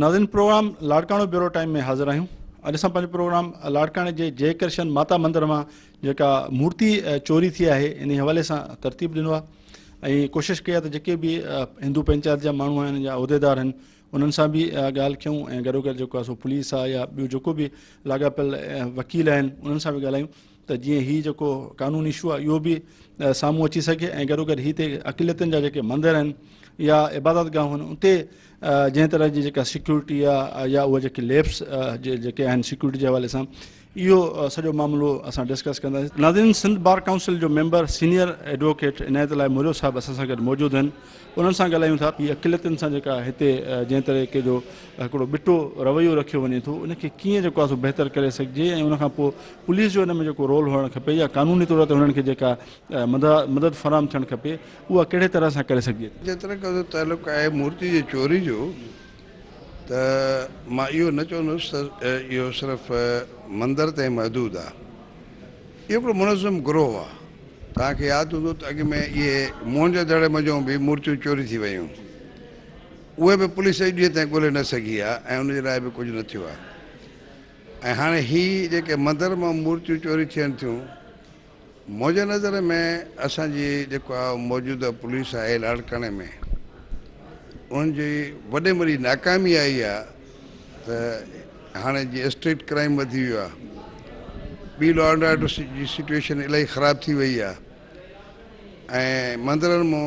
ناظرين programme Larkana bureau time ۾ حاضر آهيون. اڄ اسان پنهنجو پروگرام لاڙڪاڻي جي جئي ڪرشن ماتا مندر مان جيڪا مورتي چوري ٿي آهي انهي حوالي سان ترتيب ڏنو آهي ۽ ڪوشش ڪئي آهي ته جيڪي به هندو پنچائت جا ماڻهو آهن يا عهديدار آهن انهن سان به ڳالهه ڪيون ۽ گڏوگڏ جيڪو آهي سو پوليس آهي يا ٻيو جيڪو به لاڳاپيل وڪيل آهن انهن سان به ڳالهايون ته جيئن هي جيڪو قانوني اشو آهي اهو به سامهون اچي سگهي ۽ گڏوگڏ هي تي اقليتن جا جيڪي مندر آهن يا عبادت گاهون آهن اتي جنهن طرح جي جيڪا سيڪيورٽي آهي يا اهي جيڪي ليپس جيڪي آهن سيڪيورٽي جي حوالي سان اهو سڄو معاملو اسان ڊسڪس ڪنداسين. ناظرين سنڌ بار ڪائونسل جو member senior advocate Inayat Ullah Morio صاحب اسان سان گڏ موجود آهن انهن سان ڳالهايون ٿا. هي اقليتن سان جيڪا هتي جنهن طريقي جو هڪڙو ٻٽو رويو رکيو وڃي ٿو ان کي ڪيئن جيڪو آهي سو بهتر ڪري سگهجي ۽ ان کان پوء پوليس جو ان ۾ جيڪو رول هئڻ کپي يا قانوني طور تي هنن کي جيڪا مدد فراهم ٿيڻ کپي اها ڪهڙي طرح سان ڪري سگهجي ٿي. جيترو قدر تعلق آهي مورتي جي چوري جو ته مان اهو نه چوندس ته اهو صرف مندر تائين محدود آهي. اهو هڪڙو منظم گروهه آهي. توهان کي ياد هوندو ته اڳ ۾ اهي موهن جي دڙي منجهون به مورتيون چوري ٿي ويون. اهي به پوليس اڄ ڏينهن تائين ڳولي نه سگهي آهي ۽ ان جي لاء به ڪجهه نه ٿيو آهي. ۽ هاڻي هي جيڪي مندر مان مورتيون چوري ٿين ٿيون منهنجي نظر ۾ اسان جي جيڪا موجوده پوليس آهي لاڙڪاڻي ۾ انهن جي وڏي ۾ وڏي ناڪامي آئي آهي ته هاڻي جي اسٽريٽ ڪرائيم وڌي ويو آهي ٻي لا اينڊ آرڊر جي سچويشن الاهي خراب ٿي وئي آهي ۽ مندرن مان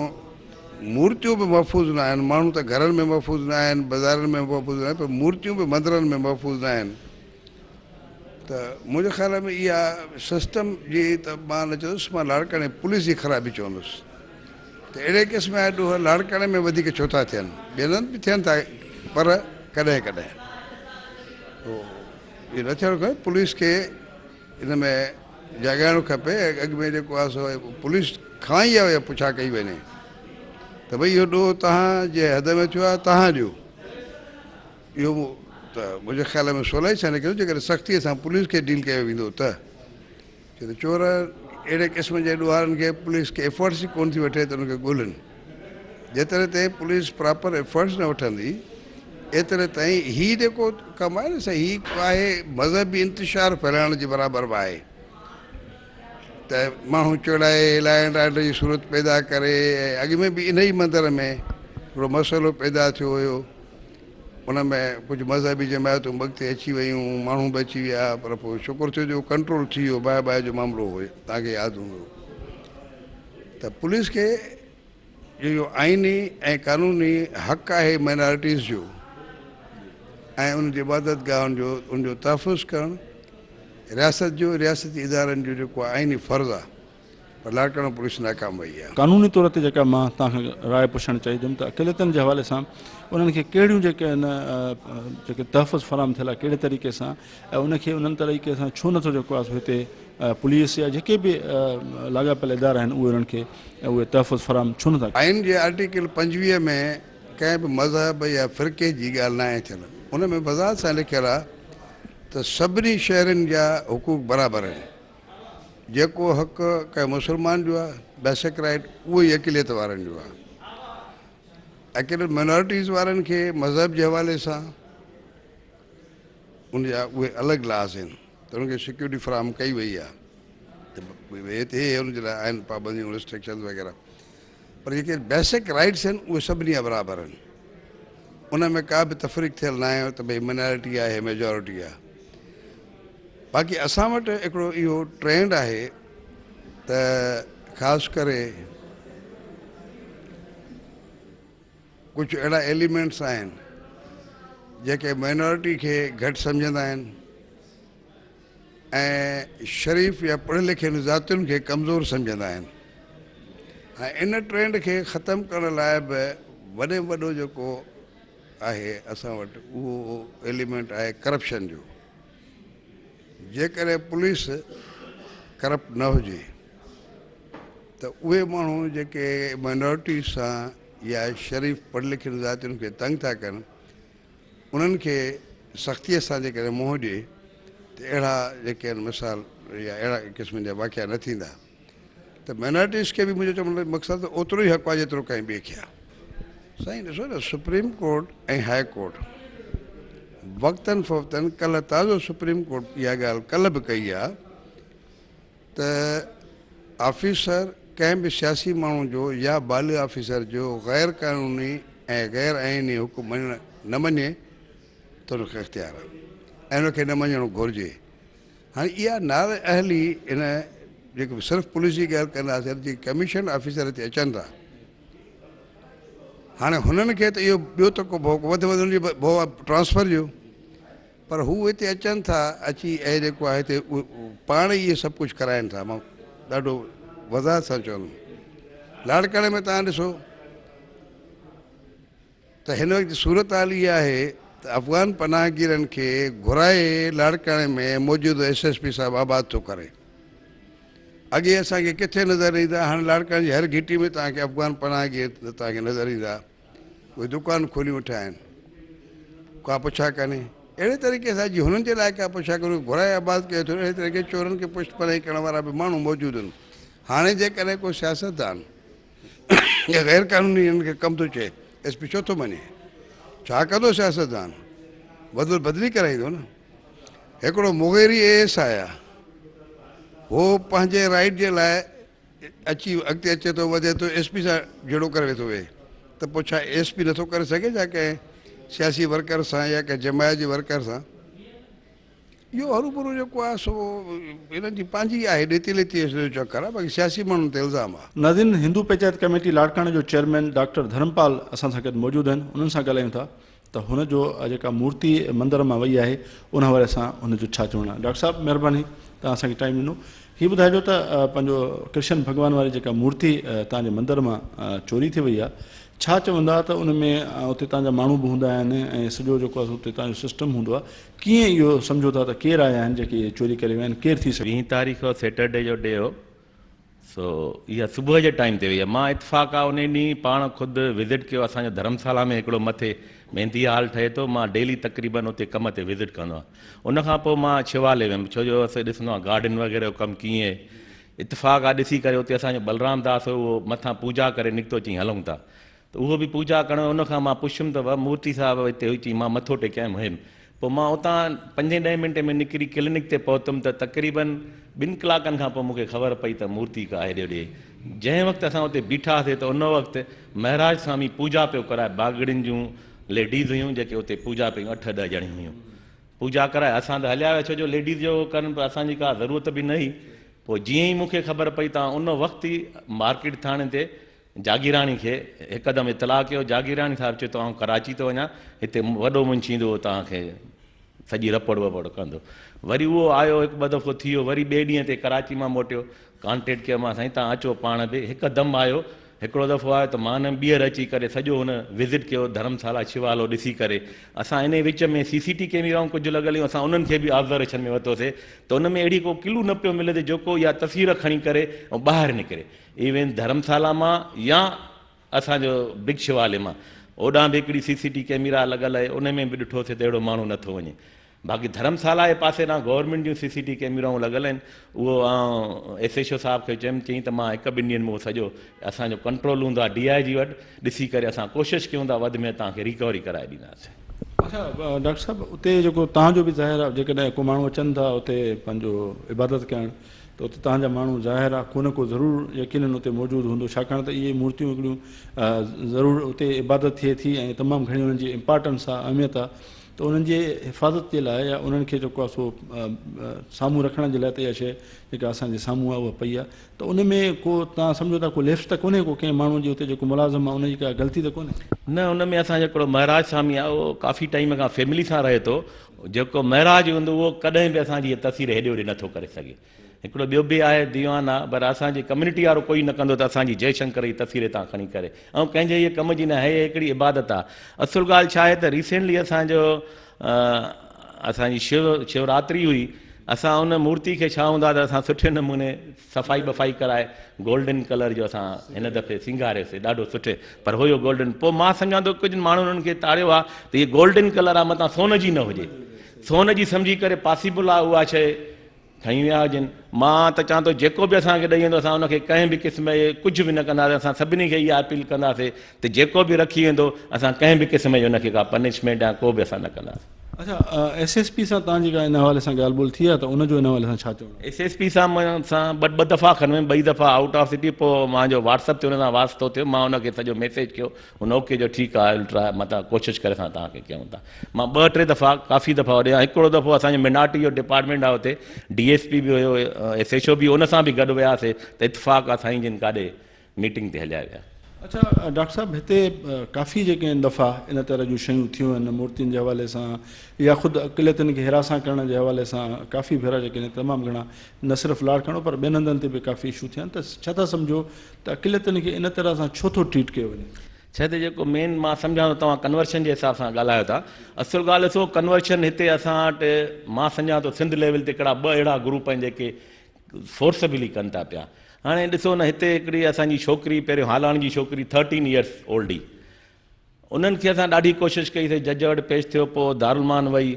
مورتيون به محفوظ نه آهن ماڻهو ته گهرن ۾ محفوظ نه آهن بازارن ۾ محفوظ نه آهن پر مورتيون به مندرن ۾ محفوظ نه آهن ته منهنجي خيال ۾ اها سسٽم جي ته مان نه چوندس مان لاڙڪاڻي پوليس جي خرابي چوندس ته اهڙي قسم جا ڏوهه لاڙڪاڻي ۾ وڌيڪ ڇو ٿا ٿين ٻين هنڌ به ٿين ٿا پر ڪڏهن ڪڏهن اهو نه ٿيڻ کپي پوليس کي ان ۾ جاڳائڻ کپي اڳ ۾ جيڪو آهي سو پوليس کان ئي اها پڇا ڪئي وڃي ته ڀئي اهو ڏوهه تهان جي حد ۾ ٿيو آهي تهان ڏيو اهو ته منهنجي خيال ۾ سولائي سان نڪرندو جيڪڏهن سختيء سان پوليس کي ڊيل ڪيو ويندو ته. ڇو ته چور اهڙي قسم جي ڏوهارين کي پوليس ڪي ايفرٽس ئي ڪونه ٿي وٺي ته انهن کي ڳولين. جيتري تائين پوليس پراپر ايفرٽس نه وٺندي ايتري تائين هي جيڪو ڪم آهي نه سائين هي آهي مذهبي انتشار ڦهلائڻ جي برابر به آهي ته ماڻهو چڙائي لا اينڊ آرڊر جي صورت پيدا ڪري ۽ اڳ ۾ به انهي مندر ۾ هڪڙو مسئلو پيدا ٿيو هيو. ان ۾ ڪجهه مذهبي جماعتون به اڳتي اچي ويون، ماڻهو به اچي ويا، پر پوء شڪر ٿيو جو ڪنٽرول ٿي ويو، باهه باهه جو معاملو هو، توهان کي ياد هوندو ته پوليس کي جو اهو آئيني ۽ قانوني حق آهي مائنارٽيز جو ۽ ان جي عبادت گاهن جو ان جو تحفظ ڪرڻ رياست جو رياستي ادارن جو جيڪو آئيني فرض آهي. پر لاڙڪاڻو پوليس ناڪام وئي آهي. قانوني طور تي جيڪا مان توهان کان راء پڇڻ چاهيندم ته اقليتن جي حوالي سان انهن کي ڪهڙيون جيڪي آهن جيڪي تحفظ فراهم ٿيل آهي ڪهڙي طريقي سان ۽ ان کي انهن طريقي سان ڇو نٿو جيڪو آهي سو هتي پوليس يا جيڪي به لاڳاپيل ادارا آهن اهي انهن کي اهي تحفظ فراهم ڇو نٿا ڪن. آئين جي آرٽيڪل 25 ۾ ڪنهن به مذهب يا فرقي جي ڳالهه ناهي ٿيل ان ۾ وضاحت سان لکيل آهي ته سڀني شهرين جا حقوق برابر آهن. جيڪو حق ڪنهن مسلمان جو آهي بيسڪ رائيٽ اهو ئي اقليت وارن جو آهي. اقليت مائنارٽيز وارن کي مذهب جي حوالي سان ان جا اهي الڳ لاز آهن ته انهن کي سيڪيورٽي فراهم ڪئي وئي آهي ته هتي هي ان جي لاء آهن پابنديون ريسٽرڪشنز وغيره پر جيڪي بيسڪ رائيٽس آهن اهي سڀني جا برابر آهن ان ۾ ڪا به تفريق ٿيل نه آهي ته ڀئي مائنارٽي آهي ميجارٽي آهي. باقي اسان وٽ هڪڙو اهو ٽرينڊ آهي ته خاص ڪري ڪجهه اهڙا ايليمينٽس آهن جيڪي مائنارٽي کي گهٽ سمجهندا آهن ۽ شريف يا پڙهيل لکيل ذاتين کي ڪمزور سمجهندا آهن ۽ ان ٽرينڊ کي ختم ڪرڻ لاء به وڏي ۾ وڏو جيڪو آهي اسان وٽ اهو ايليمينٽ آهي ڪرپشن جو. جيڪڏهن پوليس ڪرپٽ نه هجي ته اهي ماڻهو جيڪي مائنارٽي سان يا شريف پڙهيل لکيل ذاتين کي تنگ ٿا ڪن انهن کي سختيء سان جيڪڏهن منهن ڏئي ته اهڙا جيڪي آهن مثال يا اهڙا قسم جا واقعا نه ٿيندا ته مائنارٽيز کي به منهنجو چوڻ جو مقصد اوترو ئي حق آهي جيترو ڪنهن ٻئي کي آهي. سائين ڏسو نه سپريم ڪورٽ ۽ هاء ڪورٽ وقتن فوقتن ڪلهه تازو سپريم ڪورٽ اها ڳالهه ڪلهه به ڪئي آ ته آفيسر ڪنهن به سياسي ماڻهو جو يا بالغ آفيسر جو غير قانوني ۽ غير آئيني حڪم مڃڻ نه مڃي ته ان کي اختيار آ ۽ ان کي نه مڃڻ گهرجي. هاڻي اها نااهلي ان جيڪي صرف پوليس جي ڳالهه ڪنداسين جيڪي ڪميشن آفيسر هتي اچن ٿا هاڻي هنن کي ته اهو ٻيو ته ڪو ڀؤ وڌ وڌ هن جي ڀؤ آهي ٽرانسفر جو پر هو هتي اچن ٿا اچي ۽ جيڪو آهي هتي پاڻ ئي اهي سڀ ڪجهه ڪرائن ٿا مان ڏاڍو وضاحت سان چوندم لاڙڪاڻي ۾ تان ڏسو ته هن وقت صورتحال اها آهي ته افغان پناهگيرن کي گهرائي لاڙڪاڻي ۾ موجوده ايس ايس پي صاحب آباد ٿو ڪري. اڳي اسان کي ڪٿي نظر نه ايندا هاڻي لاڙڪاڻي جي هر گهٽي ۾ توهان کي افغان پناهگير توهان کي نظر ايندا. اهي دڪان کوليون ويٺا آهن. ڪا پڇا ڪانهي. اهڙي طريقي سان جي هنن جي لاء ڪا پڇا ڪري گهرائي آباد ڪيو اٿن اهڙي طريقي چورن کي پشت پناهي ڪرڻ وارا به ماڻهو موجود آهن. هاڻي جيڪڏهن ڪو سياستدان يا غير قانوني هنن کي ڪم ٿو چئي ايس پي ڇو ٿو مڃي ڇا ڪندو سياستدان بدل بدلي ڪرائيندو نه هڪڙو مغيري اي ايس I آ هو پنهنجي رائيٽ جي لاء اچي اڳتي اچي ٿو وڌي ٿو ايس پي سان جهيڙو ڪري ويٺو ويهي ته پوء ڇا ايس پي نٿو ڪري سگهي ڇا ڪنهن سياسي ورڪر سان يا ڪنهن جماعت جي ورڪر سان اهو هروڀرو جيڪو آهي سو انهن جي پنهنجي آهي ڏيتي ليتي جو چڪر آهي باقي سياسي ماڻهن تي الزام آهي. ناظرين هندو پنچائت ڪميٽي لاڙڪاڻي جو چيئرمين ڊاڪٽر ڌرمپال اسان سان گڏ موجود آهن انهن سان ڳالهايون ٿا ته هن جو جيڪا مورتي مندر مان وئي آهي ان حوالي سان هن جو ڇا چوڻ آهي ڊاڪٽر صاحب مهرباني توهان اسان کي ٽائيم ڏنو هي ٻڌائجو ته پنهنجو ڪرشن ڀڳوان واري جيڪا مورتي توهان جي مندر مان چوري ٿي وئي آهي ڇا چوندا ته ان ۾ اتي توهان جا ماڻهو به هوندا آهن ۽ سڄو جيڪو آهي اتي توهان جو سسٽم هوندو آهي ڪيئن اهو سمجهو ٿا ته ڪير آيا آهن جيڪي اهي چوري ڪري ويا آهن ڪير ٿي سگهي ويهين تاريخ هو سيٽرڊي جو ڊي هو سو اها صبح جي ٽائيم تي وئي آهي مان اتفاق آ انهي ڏينهن پاڻ خود وزٽ ڪيو اسان جو ڌرمسالا ۾ هڪڙو مٿي ميندي هال ٺهي ٿو مان ڊيلي تقريبن اتي ڪم تي وزٽ ڪندو آهيان ان کان پوء مان شوالي ويم ڇو جو اسين ڏسندو آهيان گارڊن وغيره جو ڪم ڪيئن آهي اتفاق آ ڏسي ڪري اتي اسان جو بلرام داس هو اهو مٿان پوجا ڪري نڪتو چئين هلون ٿا ته اهو به پوجا ڪرڻ ويو ان کان مان پڇيم ته واهه مورتي صاحب هتي هئي چئين مان مٿو ٽيڪي آيم هيم پوء مان اتان پنجين ڏهين منٽي ۾ نڪري ڪلينڪ تي پهتم ته تقريبن ٻن ڪلاڪن کان پوء مون کي خبر پئي ته مورتي ڪا هيڏي هوڏي جنهن وقت اسان اتي بيٺا هئاسي ته ان وقت مهراج سوامي پوجا پيو ڪرائي باگڙين جون ليڊيز هيون جيڪي اتي پوجا پيون اٺ ڏهه ڄڻيون هيون پوجا ڪرائي اسان ته هليا ويا ڇو جو ليڊيز جو ڪن پر اسان جي ڪا ضرورت به نه هئي پوء جيئن ئي مون کي خبر پئي ته ان وقت ئي مارڪيٽ ٿاڻي تي جاگيراڻي کي هڪدم اطلاع ڪيو جاگيراڻي صاحب چيو ته آئون ڪراچي ٿو وڃان هتي وڏو منشي ايندو اهو توهان کي سڄي رپورٽ وپورٽ ڪندو وري اهو آيو هڪ ٻه دفعو ٿي ويو وري ٻئي ڏينهن تي ڪراچي مان موٽيو ڪانٽيڪٽ ڪيو مان سائين توهان اچو پاڻ به هڪدم آيو هڪڙو دفعو آيو ته مان ٻيهر اچي ڪري سڄو هن وزٽ ڪيو ڌرمسالا شوالو ڏسي ڪري اسان انهي وچ ۾ سي سي ٽي ڪيميرائون ڪجهه لڳل هيون اسان انهن کي به آبزرويشن ۾ ورتوسي ته ان ۾ اهڙي ڪو ڪلو نه پيو ملي ته جيڪو اها تصوير کڻي ڪري ۽ ٻاهر نڪري ايون ڌرمسالا مان يا اسان جو بگ شوالي مان اوڏانهن به هڪڙي سي سي ٽي ڪيميرا لڳل آهي ان ۾ به ڏٺوسي ته اهڙو ماڻهو نٿو وڃي باقي ڌرمسالا جي پاسي ڏانهن گورنمينٽ جون سي سي ٽي ڪيميرائون لڳل آهن اهو آئون ايس ايڇ او صاحب کي چيم چيائين ته مان هڪ ٻن ڏينهن ۾ اهو سڄو اسان جو ڪنٽرول هوندو آهي ڊي I جي وٽ ڏسي ڪري اسان ڪوشش ڪيون ٿا وڌ ۾ توهان کي ريڪوري ڪرائي ڏينداسين. اڇا ڊاڪٽر صاحب اتي جيڪو توهان جو به ظاهر آهي جيڪڏهن ڪو ماڻهو اچن ٿا اتي پنهنجو عبادت ڪرڻ ته اتي توهان جا ماڻهو ظاهر آهي ڪو نه ڪو ضرور يقينن اتي موجود هوندو ڇاڪاڻ ته اهي مورتيون هڪڙيون ضرور اتي عبادت ٿئي ٿي ۽ تمام گهڻي انهن جي امپارٽنس آهي اهميت آهي ته انهن جي حفاظت جي لاء يا انهن کي جيڪو آهي سو سامهون رکڻ جي لاء ته اها شيء جيڪا اسان جي سامهون آهي اها پئي آهي ته ان ۾ ڪو توهان سمجهو ٿا ڪو ليپس ته ڪونهي ڪو ڪنهن ماڻهو جي اتي جيڪو ملازم آهي ان جي ڪا غلطي ته ڪونهي. نه ان ۾ اسان جو هڪڙو مهراج سامي آهي اهو ڪافي ٽائيم کان فيملي سان رهي ٿو جيڪو مهراج هوندو اهو ڪڏهن به اسان جي هيء تصوير هيڏي هوڏي نٿو ڪري سگهي هڪڙو ٻيو به آهي ديوان آ پر اسان جي ڪميونٽي وارو ڪوئي نه ڪندو ته اسان جي جئي شنڪر جي تصوير هتان کڻي ڪري ۽ ڪنهن جي هيء ڪم جي نه آهي هيء هڪڙي عبادت آ اصل ڳالهه ڇا آهي ته ريسينٽلي اسان جو اسان جي شو شوراتري هئي اسان ان مورتي کي ڇا هوندو آ ته اسان سٺي نموني صفائي ٻفائي ڪرائي گولڊن ڪلر جو اسان هن دفعي سينگاريوسي ڏاڍو سٺي پر هيو گولڊن پوء مان سمجهان ٿو ڪجهه ماڻهن انهن کي تاڙيو آ ته هيء گولڊن ڪلر آ متان سون جي نه هجي سون جي سمجهي ڪري پاسيبل آ اها شيء. کڻي ويا هجن. مان ته چوان ٿو جيڪو به اسان کي ڏئي ويندو اسان ان کي ڪنهن به قسم جي ڪجهه به نه ڪنداسين. اسان سڀني کي اها اپيل ڪنداسين ته جيڪو به رکي ويندو اسان ڪنهن به قسم جي ان کي ڪا پنشمينٽ يا ڪو به اسان نه ڪنداسين. اڇا ايس ايس پي سان توهان جي ڪا ان حوالي سان ڳالهه ٻولهه ٿي آهي ته ان جو ان حوالي سان ڇا چوڻ آهي؟ ايس ايس پي سان مون سان ٻه ٻه دفعا کن ٻئي دفعا آئوٽ آف سٽي پوء مان جو واٽس اپ تي ان سان واسطو ٿيو مان ان کي سڄو ميسيج ڪيو هن اوڪي چيو ٺيڪ آهي I will try متان ڪوشش ڪري اسان توهان کي ڪيون ٿا مان ٻه ٽي دفعا ڪافي دفعا هوڏي ويو آهيان هڪڙو دفعو اسان جو مينارٽي جو ڊپارٽمينٽ آهي اتي ڊي ايس پي به هيو ايس ايڇ او به ان سان به گڏ وياسي ته اتفاق آهي سائين جن ڪاڏي ميٽنگ تي هليا ويا. اڇا ڊاڪٽر صاحب هتي ڪافي جيڪي آهن دفعا ان طرح جون شيون ٿيون آهن مورتين جي حوالي سان يا خود اقليتن کي هراسان ڪرڻ جي حوالي سان ڪافي ڀيرا جيڪي آهن تمام گهڻا نه صرف لاڙڪاڻو پر ٻين هنڌن تي به ڪافي اشو ٿيا آهن ته ڇا ٿا سمجهو ته اقليتن کي ان طرح سان ڇو ٿو ٽريٽ ڪيو وڃي؟ ڇا ته جيڪو مين مان سمجهان ٿو توهان ڪنورشن جي حساب سان ڳالهايو ٿا اصل ڳالهه ڏسو ڪنورشن هتي اسان وٽ مان سمجهان ٿو سنڌ ليول تي هڪڙا ٻه اهڙا گروپ آهن جيڪي فورسبلي ڪن ٿا پيا هاڻي ڏسو نه هتي هڪڙي اسان جي ڇوڪري پهريون هالاڻ جي ڇوڪري ٿرٽين ايئرس اولڊ هئي انهن کي اسان ڏاڍي ڪوشش ڪئي سي جج وٽ پيش ٿيو پوء دارالمان وئي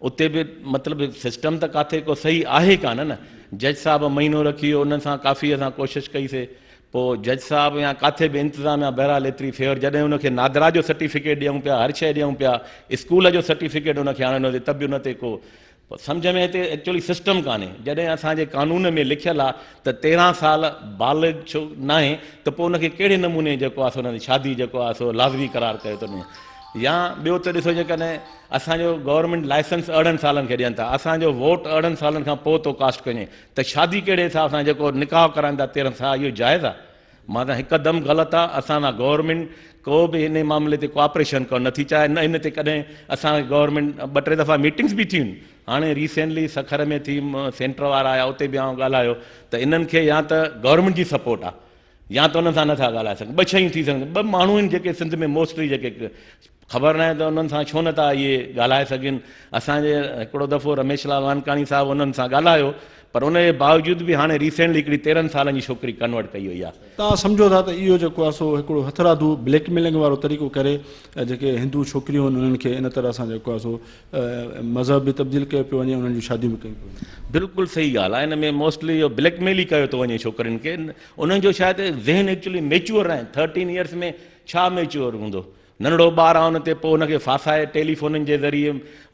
اتي به مطلب سسٽم ته ڪاٿي ڪو صحيح آهي ڪانه نه جج صاحب مهينو رکي ويو انهن سان ڪافي اسان ڪوشش ڪئي سي پوء جج صاحب يا ڪاٿي به انتظاميا بهرحال ايتري فيور جڏهن ان کي نادرا جو سرٽيفڪيٽ ڏيون پيا هر شيء ڏيون پيا اسڪول جو سرٽيفڪيٽ ان کي آڻي ته به ان تي ڪو پر سمجهه ۾ هتي ايڪچوئلي سسٽم ڪانهي جڏهن اسان جي قانون ۾ لکيل آ ته 13 سال بالغ ڇو ناهي ته پوء ان کي ڪهڙي نموني جيڪو آ سو ان جي شادي جيڪو آ سو لازمي قرار ڪيو ٿو وڃي يا ٻيو ته ڏسو جيڪڏهن اسان جو گورنمينٽ لائسنس 18 سالن کي ڏين ٿا اسان جو ووٽ 18 سالن کان پوء ٿو ڪاسٽ ڪيو وڃي ته شادي ڪهڙي حساب سان جيڪو نڪاح ڪرائن ٿا 13 سال اهو جائز آ مان ته هڪدم غلط آ اسان سان گورنمينٽ ڪو به ان معاملي تي ڪوآپريشن ڪرڻ نٿي چاهي نه ان تي ڪڏهن اسان کي گورنمينٽ ٻه ٽي دفعا ميٽنگس به ٿيون هاڻي ريسينٽلي سکر ۾ ٿي سينٽر وارا آيا اتي به آئون ڳالهايو ته انهن کي يا ته گورنمينٽ جي سپورٽ آ يا ته انهن سان نٿا ڳالهائي سگهن ٻه شيون ٿي سگهن ٻه ماڻهو آهن جيڪي سنڌ ۾ موسٽلي جيڪي خبر ناهي ته انهن سان ڇو نٿا اهي ڳالهائي سگهن. اسان جي هڪڙو دفعو رميش لال وانڪاڻي صاحب انهن سان ڳالهايو پر ان جي باوجود به هاڻي ريسينٽلي هڪڙي 13 سالن جي ڇوڪري ڪنورٽ ڪئي وئي آهي. توهان سمجهو ٿا ته اهو جيڪو آهي سو هڪڙو هٿرادو بليڪ ميلنگ وارو طريقو ڪري جيڪي هندو ڇوڪريون آهن انهن کي ان طرح سان جيڪو آهي سو مذهب به تبديل ڪيو پيو وڃي انهن جون شاديون به ڪيون پيون وڃن. بلڪل صحيح ڳالهه آهي ان ۾ موسٽلي اهو بليڪ ميل ئي ڪيو ٿو وڃي ڇوڪرين کي انهن جو شايد ذهن ايڪچولي ميچوئر ناهي ٿرٽين ايئرس ۾ ڇا ميچوئر هوندو ننڍڙو ٻار آ ان تي پوء ان کي ڦاسائي ٽيليفونن جي ذريعي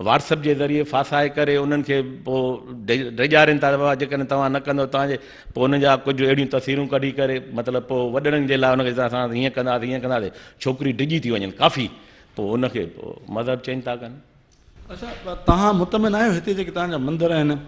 واٽس اپ جي ذريعي ڦاسائي ڪري انهن کي پوء ڊيڄارين ٿا ته بابا جيڪڏهن توهان نه ڪندو توهان جي پوء انهن جا ڪجهه اهڙيون تصويرون ڪڍي ڪري مطلب پوء وڏڙن جي لاء ان کي اسان هيئن ڪنداسين هيئن ڪنداسين ڇوڪري ڊڄي ٿي وڃن ڪافي پوء ان کي پوء مذهب چينج ٿا ڪن. اڇا توهان مطمئن آهيو هتي جيڪي توهان جا مندر آهن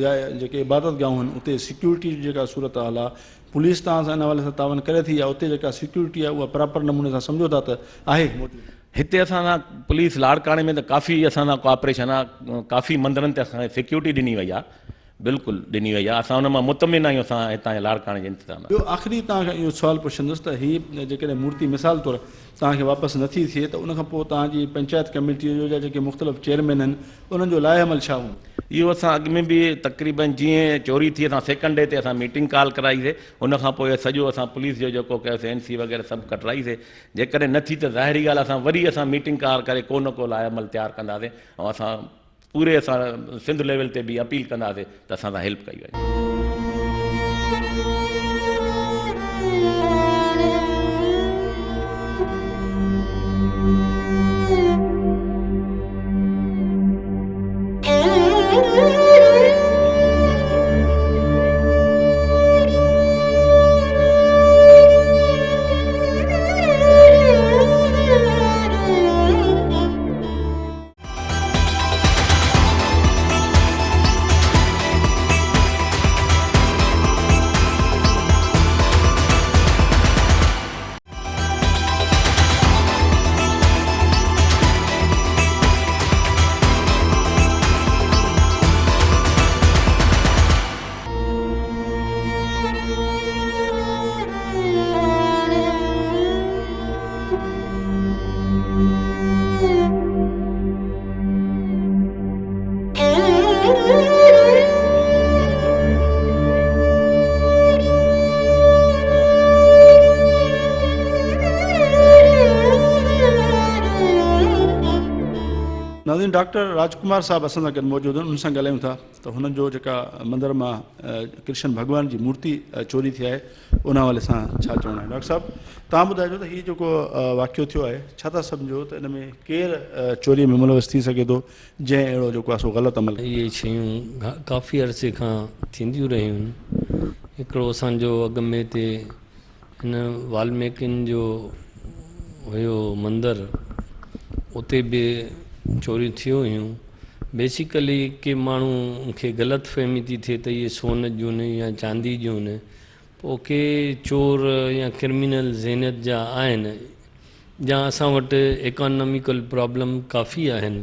يا جيڪي عبادت گاهون آهن اتي سيڪيورٽي جي جيڪا صورتحال آهي پوليس توهان سان ان حوالي سان تعاون ڪري ٿي يا اتي جيڪا سيڪيورٽي آهي اها پراپر نموني سان سمجهو ٿا ته آهي موجود؟ هتي اسان سان پوليس لاڙڪاڻي ۾ ته ڪافي اسان سان ڪوآپريشن آهي ڪافي مندرن تي اسان کي سيڪيورٽي ڏني وئي آهي بلڪل ڏني وئي آهي اسان ان مان مطمئن آهيون اسان هتان جي لاڙڪاڻي جي انتظاميه. ٻيو آخري توهان کان اهو سوال پڇندس ته هي جيڪڏهن مورتي مثال طور توهان کي واپس نٿي ٿئي ته ان کان پوء توهان جي پنچائت ڪميٽيء جو يا جيڪي مختلف چيئرمين آهن انهن جو لائحه عمل ڇا هوندو؟ اهو اسان اڳ ۾ به تقريبن جيئن چوري ٿي اسان سيڪنڊ ڊي تي اسان ميٽنگ ڪال ڪرائي سي ان کان پوء سڄو اسان پوليس جو جيڪو ڪيو سي اين سي وغيره سڀ ڪٽرائي سي جيڪڏهن نه ٿي ته ظاهري ڳالهه اسان وري اسان ميٽنگ ڪال ڪري ڪو نه ڪو لائحه عمل تيار ڪنداسين ۽ اسان پوري اسان سنڌ ليول تي به اپيل ڪنداسين ته اسان سان هيلپ ڪئي وڃي. ناظرين ڊاڪٽر راجڪمار صاحب اسان سان گڏ موجود آهن انهن سان ڳالهايون ٿا ته هنن جو جيڪا مندر مان ڪرشن ڀڳوان جي مورتي چوري ٿي آهي ان حوالي سان ڇا چوڻ آهي. ڊاڪٽر صاحب توهان ٻڌائجو ته هي جيڪو واقعو ٿيو آهي ڇا ٿا سمجهو ته ان ۾ ڪير چوري ۾ ملوث ٿي سگهي ٿو جنهن اهڙو جيڪو آهي سو غلط عمل ڪيو. اهي شيون ڪافي عرصي کان ٿينديون رهيون آهن. هڪڙو اسان جو اڳ ۾ هتي هن والميڪين جو هيو مندر اتي به چوريون ٿيون هيون. بيسيڪلي ڪي ماڻهو کي غلط فهمي ٿي ٿئي ته اهي سون جون يا چاندي جون پوء ڪي چور يا ڪرمينل ذهنيت جا آهن يا اسان وٽ ايڪاناميڪل پرابلم ڪافي آهن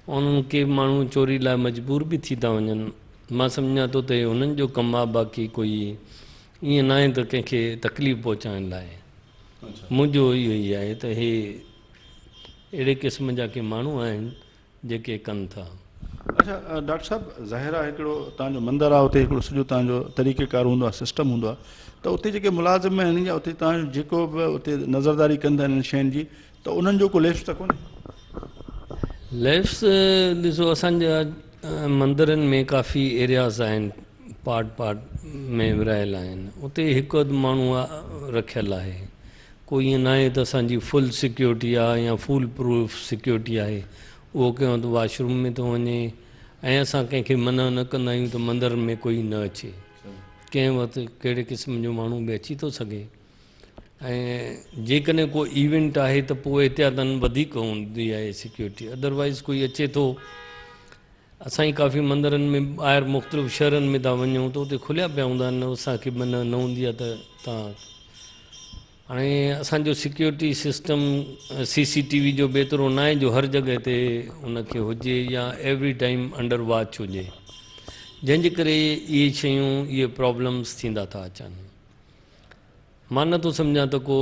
انهن ڪي ماڻهو چوري لاء مجبور به ٿي ٿا وڃن مان سمجهان ٿو ته هي انهن جو ڪم آهي باقي ڪوئي ائين ناهي ته ڪنهن کي تڪليف پهچائڻ لاء منهنجو اهو ئي آهي ته هي اهڙي قسم جا ڪي ماڻهو آهن جيڪي ڪن ٿا. اڇا ڊاڪٽر صاحب ظاهر آهي هڪڙو تان جو مندر آهي اتي هڪڙو سڄو تان جو طريقه ڪار هوندو آهي سسٽم هوندو آهي ته اتي جيڪي ملازم آهن يا اتي تان جو جيڪو به اتي نظرداري ڪن ٿا انهن شين جي ته انهن جو ڪو ليپس ته ڪونهي؟ ليپس ڏسو اسان جا مندرن ۾ ڪافي ايرياز آهن پارٽ پارٽ ۾ ورهايل آهن اتي هڪ اڌ ماڻهو رکيل آهي ڪو ائين ناهي ته اسان جي فل سيڪيورٽي آهي يا فول پروف سيڪيورٽي آهي اهو ڪنهن وقت واش روم ۾ ٿو وڃي ۽ اسان ڪنهن کي منع نه ڪندا آهيون ته مندر ۾ ڪوئي نه اچي ڪنهن وقت ڪهڙي قسم جو ماڻهو به اچي ٿو سگهي ۽ جيڪڏهن ڪو ايونٽ آهي ته پوء احتياطن وڌيڪ هوندي آهي سيڪيورٽي ادروائز ڪوئي اچي ٿو اسان جي ڪافي مندرن ۾ ٻاهر مختلف شهرن ۾ ٿا وڃون ته اتي کليا پيا هوندا آهن اسان کي منع نه هوندي آهي ته تان هاڻي اسان جو security system C C T V جو به ايترو نه آهي جو هر جڳهه تي ان کي هجي يا ايوري ٽائيم انڊر واچ هجي جنهن جي ڪري اهي شيون اهي پرابلمس ٿيندا ٿا اچن. مان نه ٿو سمجهان ته ڪو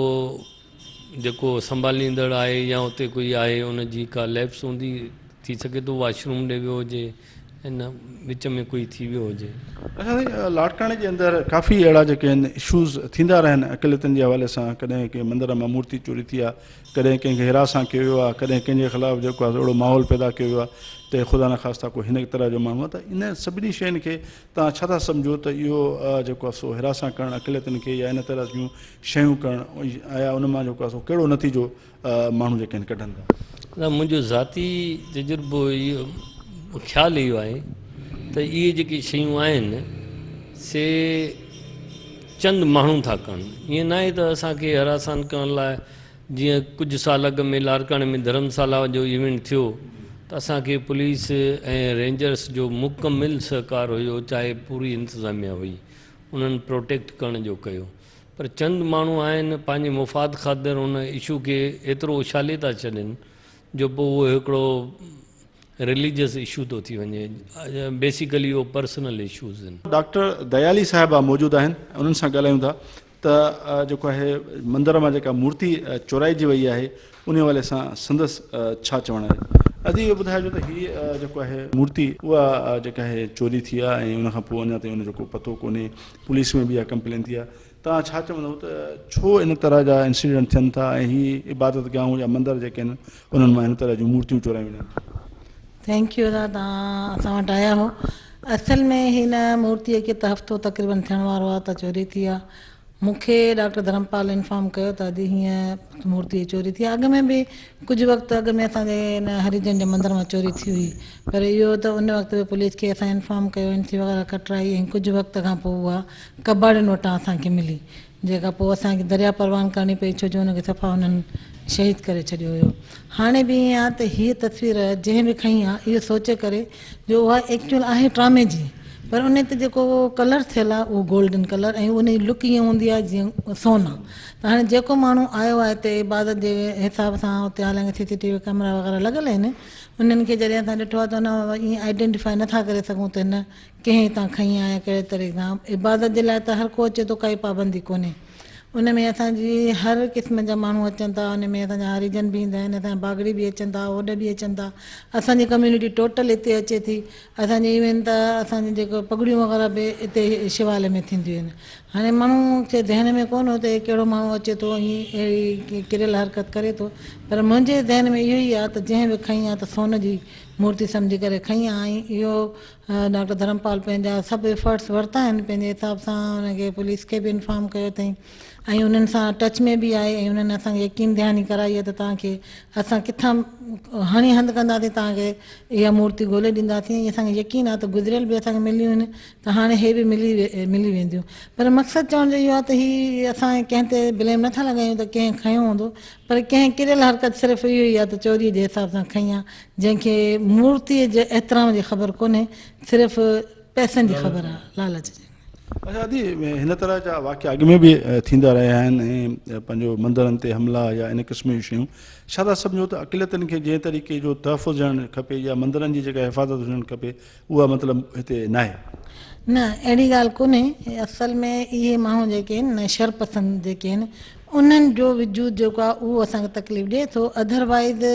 جيڪو سنڀاليندڙ آهي يا اتي ڪوئي آهي ان جي ڪا ليپس هوندي، ٿي سگهي ٿو واش روم ڏي ويو هجي ۽ نه وچ ۾ ڪوئي ٿي ويو هجي. اڇا سائين لاڙڪاڻي جي اندر ڪافي اهڙا جيڪي آهن اشوز ٿيندا رهيا آهن اقليتن جي حوالي سان ڪڏهن ڪنهن مندر مان مورتي چوري ٿي آهي ڪڏهن ڪنهن کي هراسان ڪيو ويو آهي ڪڏهن ڪنهن جي خلاف جيڪو آهي اهڙو ماحول پيدا ڪيو ويو آهي ته خدا نخواسته ڪو هن طرح جو ماڻهو آهي ته ان سڀني شين کي توهان ڇا ٿا سمجهو ته اهو جيڪو آهي سو هراسان ڪرڻ اقليتن کي يا ان طرح جون شيون ڪرڻ آيا ان مان جيڪو آهي سو ڪهڙو نتيجو ماڻهو جيڪي آهن ڪڍن ٿا؟ نه منهنجو ذاتي تجربو اهو خيال اهو آهي ته اهي جيڪي شيون آهن سي چند ماڻهو ٿا ڪن ائين ناهي ته اسان کي هراسان ڪرڻ لاء جيئن ڪجهه سال اڳ ۾ لاڙڪاڻي ۾ ڌرمسالا جو ايونٽ ٿيو ته اسان کي پوليس ۽ رينجرس جو مڪمل سهڪار هيو چاهي پوري انتظاميا هئي انهن پروٽيڪٽ ڪرڻ جو ڪيو پر چند ماڻهو آهن پنهنجي مفاد خاطر ان اشو کي ايترو اڇالي ٿا ڇڏين جو پوء اهو هڪڙو رليجس اشو ٿو ٿي وڃي بيسيڪلي اهو پرسنل اشوز آهن. ڊاڪٽر ديالي صاحبه موجود آهن انهن سان ڳالهايون ٿا ته جيڪو آهي مندر مان جيڪا مورتي چورائجي وئي آهي انهي حوالي سان سندس ڇا چوڻ آهي. ادي اهو ٻڌائجو ته هي جيڪو آهي مورتي اها جيڪا آهي چوري ٿي آهي ۽ ان کان پوء اڃا تائين ان جو ڪو پتو ڪونهي پوليس ۾ به اها ڪمپلين ٿي آهي توهان ڇا چوندؤ ته ڇو ان طرح جا انسيڊنٽ ٿين ٿا ۽ هي عبادت گاهون يا مندر جيڪي آهن انهن مان هن طرح جون مورتيون چورايون وڃن ٿيون. Thank you ادا توهان اسان وٽ آيا هو اصل ۾ هن مورتيء کي ته هفتو تقريبن ٿيڻ وارو آهي ته چوري ٿي آهي. مون کي ڊاڪٽر ڌرمپال انفارم ڪيو ته ادي هيئن مورتيء جي چوري ٿي آهي. اڳ ۾ به ڪجهه وقت اڳ ۾ اسان جي هن هريجن جي مندر مان چوري ٿي هئي پر اهو ته ان وقت به پوليس کي اسان انفارم ڪيو اين سي وغيره ڪٽرائي ۽ ڪجهه وقت کان پوء اها ڪٻاڙين وٽان اسان کي ملي. جيڪا پوء اسان کي درياء پروان ڪرڻي پئي ڇو جو ان کي صفا انهن شهيد ڪري ڇڏيو هيو. هاڻي به ائين آ ته هيء تصوير جنهن به کنئي آ اهو سوچي ڪري جو اها ايڪچوئل آهي ٽرامي جي پر ان تي جيڪو ڪلر ٿيل آ اهو گولڊن ڪلر ۽ ان جي لڪ ائين هوندي آ جيئن سون آ ته هاڻي جيڪو ماڻهو آيو آ هتي عبادت جي حساب سان اتي حالانڪه سي سي ٽي وي ڪئميرا وغيره لڳل آهن انهن کي جڏهن اسان ڏٺو آ ته ان ائين آئيڊينٽيفائي نٿا ڪري سگهون ته هن ڪنهن هتان کنئي آهي ڪهڙي طريقي سان عبادت جي لاء ته هر ڪو اچي ٿو ڪائي پابندي ڪونهي ان ۾ اسان جي هر قسم جا ماڻهو اچن ٿا ان ۾ اسان جا هريجن به ايندا آهن اسان جا باگڙي به اچن ٿا اوڏ به اچن ٿا اسان جي ڪميونٽي ٽوٽل هتي اچي ٿي اسان جي ايون ته اسان جي جيڪو پڳڙيون وغيره به هتي شوالي ۾ ٿينديون آهن. هاڻي ماڻهو کي ذهن ۾ ڪونه هو ته هي ڪهڙو ماڻهو اچي ٿو ۽ اهڙي ڪريل حرڪت ڪري ٿو پر منهنجي ذهن ۾ اهو ئي آهي ته جنهن به کنئي آهي ته سون جي مورتي سمجهي ڪري کنئي آهي ۽ اهو ڊاڪٽر ڌرمپال پنهنجا سڀ ايفرٽس ورتا آهن پنهنجي حساب سان ان کي پوليس کي به انفارم ڪيو اٿئي ۽ انهن سان ٽچ ۾ به آهي ۽ انهن اسان کي يقين دهاني ڪرائي آهي ته توهان کي اسان ڪٿان هڻي هنڌ ڪنداسين توهان کي اها مورتي ڳولي ڏينداسين ۽ اسان کي يقين آهي ته گذريل به اسان کي مليون آهن ته هاڻي هي به ملي وينديون پر مقصد چوڻ جو اهو آهي ته هي اسان ڪنهن تي بليم نٿا لڳايون ته ڪنهن کنيو هوندو پر ڪنهن ڪريل حرڪت صرف اهو ئي آهي ته چوري جي حساب سان کنئي آهي جنهن کي مورتي جي احترام جي خبر ڪونهي صرف پئسن جي خبر آهي لالچ جي. اچا ادي هن طرح جا واقعا اڳ ۾ به ٿيندا رهيا آهن ۽ پنهنجو مندرن تي حملا يا ان قسم جون شيون ڇا ٿا سمجهو ته اقليتن کي جنهن طريقي جو تحفظ هجڻ کپي يا مندرن جي جيڪا حفاظت هجڻ کپي اها مطلب هتي ناهي. نه اهڙي ڳالهه ڪونهي اصل ۾ اهي ماڻهو جيڪي آهن نه شر پسند جيڪي آهن انهن جو وجود جيڪو آهي اهو اسان کي تڪليف ڏئي ٿو اڌر وائيز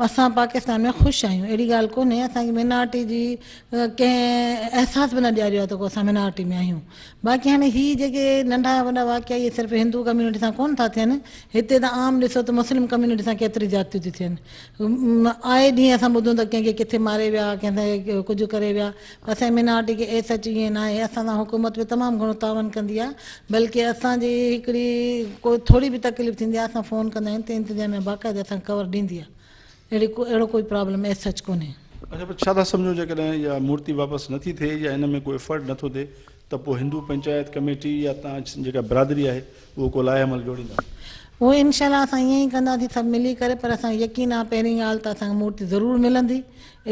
اسان پاڪستان ۾ خوش آهيون اهڙي ڳالهه ڪونهي اسان کي مينارٽي جي ڪنهن احساس به نه ڏياريو آهي ته ڪو اسان مينارٽي ۾ آهيون باقي هاڻي هي جيڪي ننڍا وڏا واقعا اهي صرف هندو ڪميونٽي سان ڪونه ٿا ٿين هتي ته عام ڏسو ته مسلم ڪميونٽي سان ڪيتري زيادتيون ٿيون ٿين آئي ڏينهن اسان ٻڌون ته ڪنهن کي ڪٿي ماري ويا ڪنهن سان ڪجهه ڪري ويا پر اسان جي مينارٽي کي ايس سچ ائين ناهي اسان سان حڪومت به تمام گهڻو تعاون ڪندي آهي بلڪه اسان جي هڪڙي ڪو ٿوري به تڪليف ٿيندي آهي اسان فون ڪندا آهيون ته انتظاميا باقاعده اسان کي ڪور ڏيندي آهي اهڙي ڪو اهڙو ڪوئي پرابلم ايس سچ ڪونهي. اڇا پر ڇا ٿا سمجهو جيڪڏهن اها مورتي واپس نٿي ٿئي يا ان ۾ ڪو ايفرٽ نٿو ٿئي ته پوء هندو پنچائت ڪميٽي يا تان جيڪا برادري آهي اهو ڪو لائحه عمل جوڙيندا؟ اهو انشاء الله اسان ائين ئي ڪنداسين سڀ ملي ڪري پر اسان کي يقين آهي پهرين ڳالهه ته اسان کي مورتي ضرور ملندي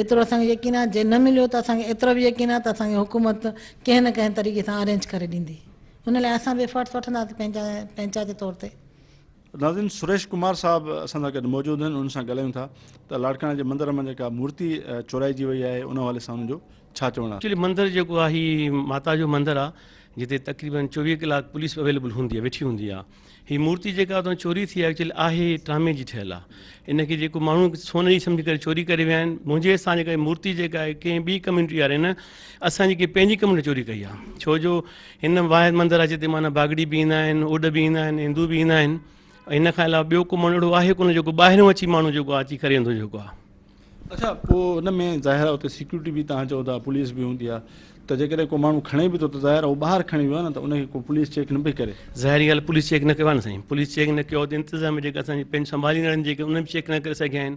ايترو اسان کي يقين آهي جي نه مليو ته اسان کي ايترو به يقين آهي ته اسان کي حڪومت ڪنهن نه ڪنهن طريقي سان ارينج ڪري ڏيندي ان لاء اسان به ايفرٽس وٺنداسين پنهنجا پنچائتي طور تي. ناظرين سريش ڪمار صاحب اسان سان گڏ موجود آهن انهن سان ڳالهايون ٿا ته لاڙڪاڻي جي مندر مان جيڪا مورتي چورائجي وئي آهي ان حوالي سان انهن جو ڇا چوڻ آهي. ايڪچولي مندر جيڪو آهي هي ماتا جو مندر آهي جتي تقريبن 24 ڪلاڪ پوليس به اويليبل هوندي آهي ويٺي هوندي آهي هي مورتي جيڪا اتان چوري ٿي آهي ايڪچولي آهي ٽرامي جي ٺهيل آهي ان کي جيڪو ماڻهو سون جي سمجهي ڪري چوري ڪري ويا آهن منهنجي سان جيڪا مورتي جيڪا آهي ڪنهن ٻي ڪميونٽي واري نه اسان جي پنهنجي ڪميونٽي چوري ڪئي آهي ڇو جو هن واحد مندر آهي جتي معنيٰ باگڙي به ايندا آهن اوڏ به ايندا آهن هندو به ايندا آهن ۽ ان کان علاوه ٻيو ڪو ماڻهو اهڙو آهي ڪونه جيڪو ٻاهريون اچي ماڻهو جيڪو آهي اچي ڪري ويندو جيڪو آهي. اڇا پوء ان ۾ ظاهر آهي اتي سيڪيورٽي به توهان چئو ٿا پوليس به هوندي آهي ته جيڪڏهن ڪو ماڻهو کڻي به ٿو ته ظاهر آهي اهو ٻاهر کڻي ويو آهي نه ته ان کي ڪو پوليس چيڪ نه پئي ڪري. ظاهري ڳالهه پوليس چيڪ نه ڪيو آهي نه سائين پوليس چيڪ نه ڪيو آهي ته انتظاميه جيڪا اسان جي پنهنجي سنڀاليندڙ آهن جيڪي انهن به چيڪ نه ڪري سگهيا آهن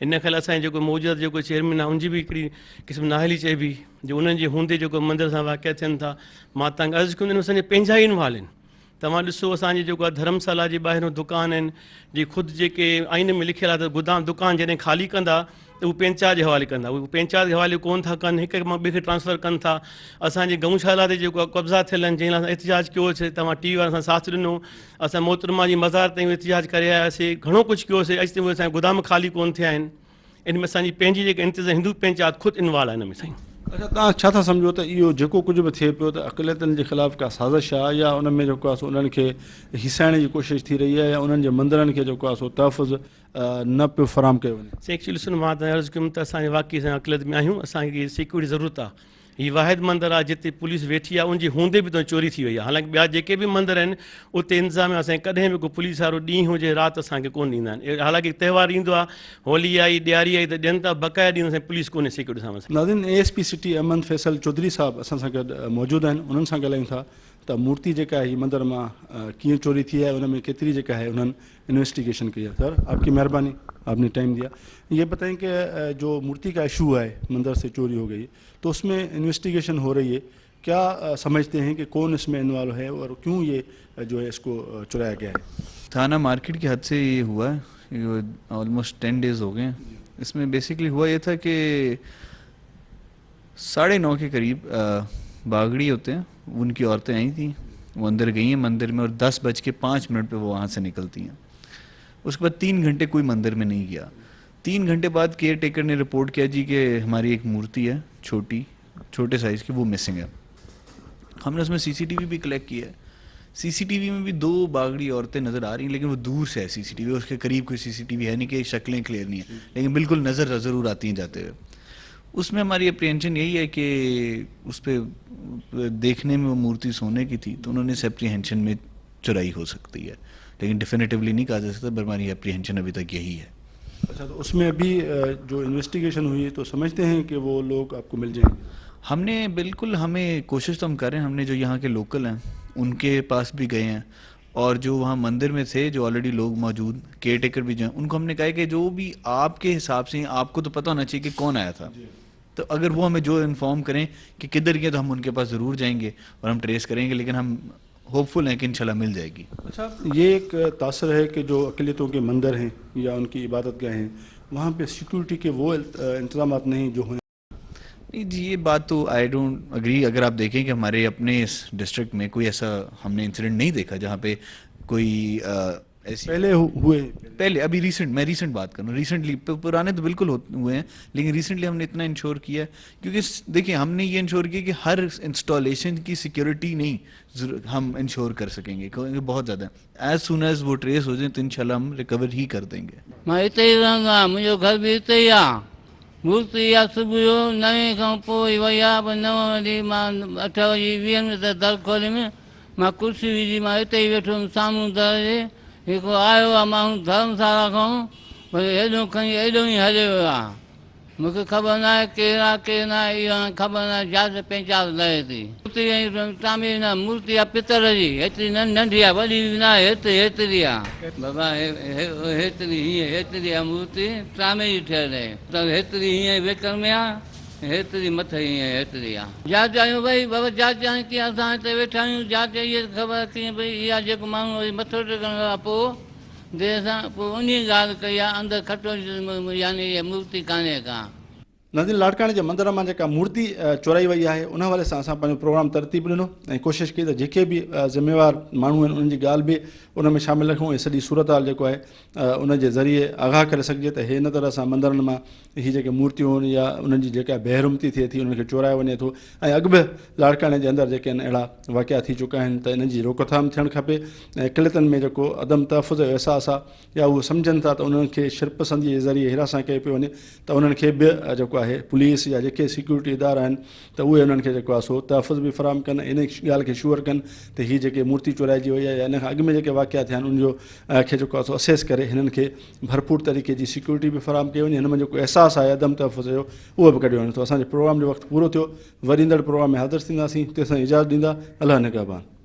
ان کان علاوه اسان جي جيڪو موجوده جيڪو چيئرمين آهي ان جي به هڪڙي قسم نااهلي چئبي جو انهن جي هوندي جيڪو مندر سان واقعا ٿين ٿا مان توهان کي عرض ڪيو ته اسان جا پنهنجا ئي انوالو آهن توهان ڏسو اسان جي جيڪو آهي ڌرمسالا جي ٻاهرون دڪان آهن جي خود جيڪي آئين ۾ لکيل آهي ته گدام دڪان جڏهن خالي ڪندا ته هو پنچائت جي حوالي ڪندا هو پنچائت جي حوالي ڪون ٿا ڪن هڪ مان ٻئي کي ٽرانسفر ڪن ٿا اسان جي گئوشالا تي جيڪو آهي قبضا ٿيل آهن جنهن لاء اسان احتجاج ڪيوسي توهان ٽي وي وارن سان ساٿ ڏنو اسان محترمه جي مزار تائين احتجاج ڪري آياسي گهڻو ڪجهه ڪيوسي اڄ تائين اسان جا گدام خالي ڪون ٿيا آهن ان ۾ اسان جي پنهنجي جيڪا انتظام هندو پنچات خود انوالو آهي ان ۾ سائين. اڇا توهان ڇا ٿا سمجهو ته اهو جيڪو ڪجهه به ٿئي پيو ته اقليتن جي خلاف ڪا سازش آهي يا ان ۾ جيڪو آهي سو انهن کي هيسائڻ جي ڪوشش ٿي رهي آهي يا انهن جي مندرن کي جيڪو آهي سو تحفظ نه پيو فراهم ڪيو وڃي. سائين ايڪچولي سن مان ته عرض ڪيم ته اسان واقعي اسان اقليت ۾ آهيون اسان کي سيڪيورٽي ضرورت آهي هي واحد مندر آهي جتي پوليس ويٺي آهي ان جي هوندي به چوري ٿي وئي آهي حالانڪه ٻيا جيڪي به مندر آهن اتي انتظاميا اسان کي ڪڏهن به ڪو پوليس وارو ڏينهن هجي رات اسان کي ڪونه ڏيندا آهن حالانڪه تهوار ايندو آهي هولي آئي ڏياري آئي ته ڏين ٿا بقايا ڏينهن اسان پوليس ڪونهي سيڪيورٽي سان. ناظرين A S P city Ahmed Faisal Chaudhry sahib اسان سان گڏ موجود آهن انهن سان ڳالهايون ٿا ته مورتي جيڪا آهي هي مندر مان ڪيئن چوري ٿي آهي ان ۾ ڪيتري جيڪا آهي انهن انويسٽيگيشن ڪئي آهي سر آپ ڪي مهرباني آپ ني ٽائيم ديا يي بتائين ڪي جو مورتي ڪا اشو هوا هي مندر سي چوري هو گئي تو اس مين انويسٽيگيشن هو رهي هي ڪيا سمجهتي هين ڪي ڪون اس مين انوالو هي اور ڪيون يي جو هي اس ڪو چورايا گيا هي. ٿانا مارڪيٽ ڪي حد سي يي هوا هي يي آلموسٽ 10 ڊيز هو گئي هين اس مين بيسڪلي هوا يي ٿا ڪي ساڙهي نو ڪي قريب باغڙي هوتي هين ان ڪي عورتين آئي ٿي وہ اندر گئي هين مندر مين اور دس بج ڪي پانچ منٽ پي وہ وهان سي نڪلتي هين اس ڪي بعد تين گهنٽي ڪوئي مندر مين نهين گيا تين گهنٽي بعد ڪيئر ٽيڪر ني رپورٽ ڪيا جي ڪي هماري ايڪ مورتي هي ڇوٽي ڇوٽي سائز ڪي وہ مسنگ هي هم ني اس مين سي سي ٽي وي بي ڪليڪٽ ڪيا هي سي سي ٽي وي مين بي دو باغڙي عورتين نظر آ رهي هين ليڪن وہ دور سي هي سي سي ٽي وي اس ڪي قريب ڪوئي سي سي ٽي وي هي نهين ڪي شڪلين ڪليئر نهين هي ليڪن بلڪل نظر ضرور آتي هين جاتي هوئي. उसमें हमारी अप्रीहेंशन यही है कि उस पर देखने में वो मूर्ति सोने की थी, तो उन्होंने इस अप्रीहेंशन में चुराई हो सकती है, लेकिन डेफिनेटिवली नहीं कहा जा सकता, पर हमारी अप्रीहेंशन अभी तक यही है। अच्छा, तो उसमें अभी जो इन्वेस्टिगेशन हुई है तो समझते हैं कि वो लोग आपको मिल जाएंगे? हमने बिल्कुल, हमें कोशिश तो हम कर रहे हैं, हमने जो यहाँ के लोकल हैं उनके पास भी गए हैं, और जो वहाँ मंदिर में थे जो ऑलरेडी लोग मौजूद केयर टेकर भी जो हैं, उनको हमने कहा कि जो भी आपके हिसाब से आपको तो पता होना चाहिए कि कौन आया था, तो अगर वो हमें जो इन्फॉर्म करें कि किधर गए तो हम उनके पास ज़रूर जाएंगे और हम ट्रेस करेंगे, लेकिन हम होपफुल हैं कि इंशाल्लाह मिल जाएगी। अच्छा, ये एक तासर है कि जो अक़लियतों के मंदिर हैं या उनकी इबादत गाहें हैं, वहाँ पे सिक्योरिटी के वो इंतजामात नहीं जो होने। नहीं जी, ये बात तो I don't agree. अगर आप देखें कि हमारे अपने इस डिस्ट्रिक्ट में कोई ऐसा हमने इंसिडेंट नहीं देखा जहाँ पे कोई ऐसी पहले हुए, पहले अभी रिसेंट, मैं रिसेंट बात कर रहा हूँ, रिसेंटली पुराने तो बिल्कुल हुए हैं, लेकिन रिसेंटली हमने इतना इंश्योर किया है, क्योंकि देखिए हमने ये इंश्योर किया कि हर इंस्टॉलेशन की सिक्योरिटी नहीं हम इंश्योर कर सकेंगे, क्योंकि बहुत ज़्यादा है। एज सुन एज वो ट्रेस हो जाए तो इंशाल्लाह हम रिकवर ही कर देंगे। मां हिते ई रहंदो आहियां, मुंहिंजो घर बि हिते ई आहे। मूर्ति इहा सुबुह जो 9 खां पोइ वई आहे, पर 9 वॻे मां 8 वॼे 20 मिंट दर खोलियमि, मां कुर्सी विझी मां हिते ई वेठो हुयुमि साम्हूं दर जे। हिकिड़ो आयो आहे माण्हू धर्मशाला खां, वरी हेॾो खणी एॾो ई हले वियो आहे, मूंखे ख़बर न आहे केरु आहे केरु न आहे, इहो हाणे ख़बर न आहे, जात पंहिंजा लहे थी। मूर्ति ऐं तांबे न, मूर्ति आहे पितल जी, हेतिरी न नंढी आहे, वॾी बि न आहे, हेतिरी हेतिरी आहे बाबा, हेतिरी हीअं हेतिरी आहे मूर्ति, तांबे जी ठहियल आहे, त हेतिरी हीअं वेकर में आहे, हेतिरी मथे हीअं हेतिरी आहे। जांच आहियूं भई बाबा, जांच हाणे कीअं असां हिते वेठा आहियूं, जांच इहा ख़बर कीअं भई इहा जेको माण्हू वरी मथो टेकण खां पोइ देरि सां पोइ उन ॻाल्हि कई आहे, अंदरि खटो यानी इहा मूर्ति कान्हे का। नाज़रीन, लाड़काणे जे मंदिर मां जेका मूर्ति चोराई वई आहे उन हवाले सां असां पंहिंजो प्रोग्राम तरतीब ॾिनो ऐं कोशिश कई त जेके बि ज़िम्मेवार माण्हू आहिनि उन्हनि जी ॻाल्हि बि उन में शामिल रखूं ऐं सॼी सूरत हाल जेको आहे उन जे ज़रिए आगाह करे सघिजे त हे हिन तरह सां मंदिरनि मां ही जेके मूर्तियूं आहिनि या उन्हनि जी जेका बेहरमती थिए थी उन्हनि खे चोरायो वञे थो ऐं अॻु बि लाड़काणे जे अंदरि जेके आहिनि अहिड़ा वाक़िया थी चुका आहिनि त इन्हनि जी रोकथाम थियणु खपे ऐं अक़लियतनि में जेको अदम तहफ़ुज़ जो अहसासु आहे या उहे सम्झनि था त उन्हनि खे शरपसंदी जे ज़रिए हिरासां कयो पियो वञे त उन्हनि खे बि जेको आहे पुलिस या जेके सिक्योरिटी इदारा आहिनि त उहे उन्हनि खे जेको आहे सो तहफ़ुज़ बि फराहम कनि, इन ॻाल्हि खे श्योर कनि त ही जेके मूर्ति चोराइजी वई आहे या इन खां अॻु में जेके वाक़िया थिया आहिनि उनजो खे जेको आहे सो असेस करे हिननि खे भरपूर तरीक़े जी सिक्योरिटी बि फराहम कई वञे, हिन में जेको अहसासु आहे अदम तहफ़ुज़ जो उहो बि कढियो वञे। त असांजे प्रोग्राम जो वक़्तु पूरो थियो, वरी ईंदड़ प्रोग्राम में हाज़िर थींदासीं, तेसिताईं इजाज़त ॾींदा, अलाह निगहबान।